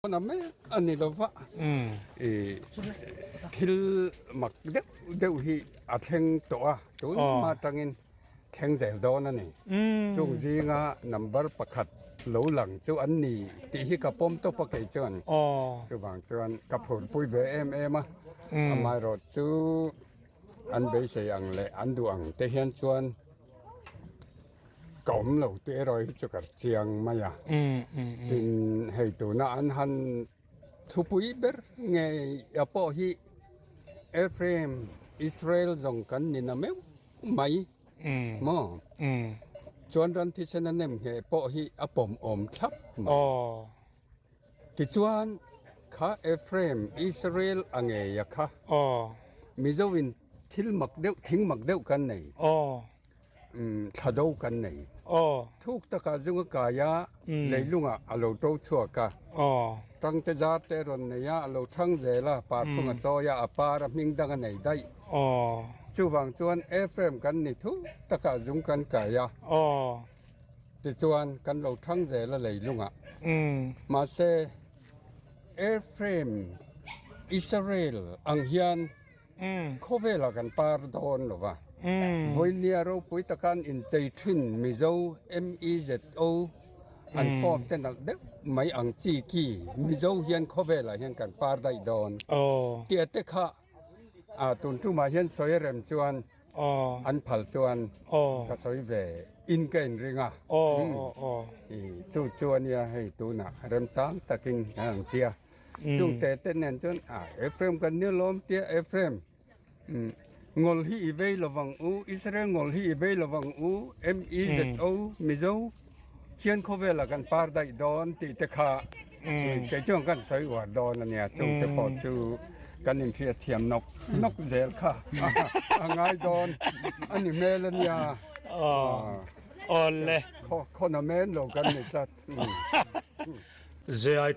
Na mek a ni lo va, i thil mak deuh deuh hi a thleng tawh a, tun hma atangin thleng zel dawn a ni. Chung zinga number pakhat lo lang chu an ni tih hi ka pawm tawp a kei chuan. Chuvang chuan ka phurpui ve em em a, amaherawh chu an beisei ang leh an duh ang te hian chuan Ka awm lo tih erawh hi chu ka chiang mai a. Tin, hei tuna an han thupui ber ngei a pawh hi Ephraim, Israel zawng kan ni na meuh mai maw? Chuan ran thisen a nem ngheh pawh hi a pawm awm thlap mai. Tichuan, kha Ephraim, Israel a ngei a kha Mizoin thil mak deuh, thing mak deuh kan nei. Thla do kan nei. Thuk takah zunga kai a, leilungah a lo to chhuak a. Tangte zar te a rawn nei a, a lo thang zel a, parphung a chawi a, a par a hming dang a nei daih. Chuvang chuan Ephraim kan ni thuk takah zung kan kai a, tichuan kan lo thang zel a leilungah. Mahse, Ephraim, Israel ang hian Khawvelah kan par dawn lo va, vawinia ropui taka an inchei thin Mizo, MEZO, an form te nalh deuh mai ang chi khi Mizo hian khawvelah hian kan par daih dawn tih te kha tun tumah hian sawi rem chuan an phal chuan ka sawi ve in ka inring a, chu chu ania hei tunah remchang takin an tia. Chung te te nen chuan a Ephraim kan nia lawm tia Ephraim ngol hi i vei lovang u Israel ngol hi i vei lovang u M-E-Z-O Mizo hian khawvela kan par daih dawn tih te kha kei chuan kan sawi uar dawn a nia chung te pawh chu kan inhriat thiam nawk nawk zel kha a ngai dawn a ni hmel a nia Awle khaw na men lo kan ni tlat. JIP.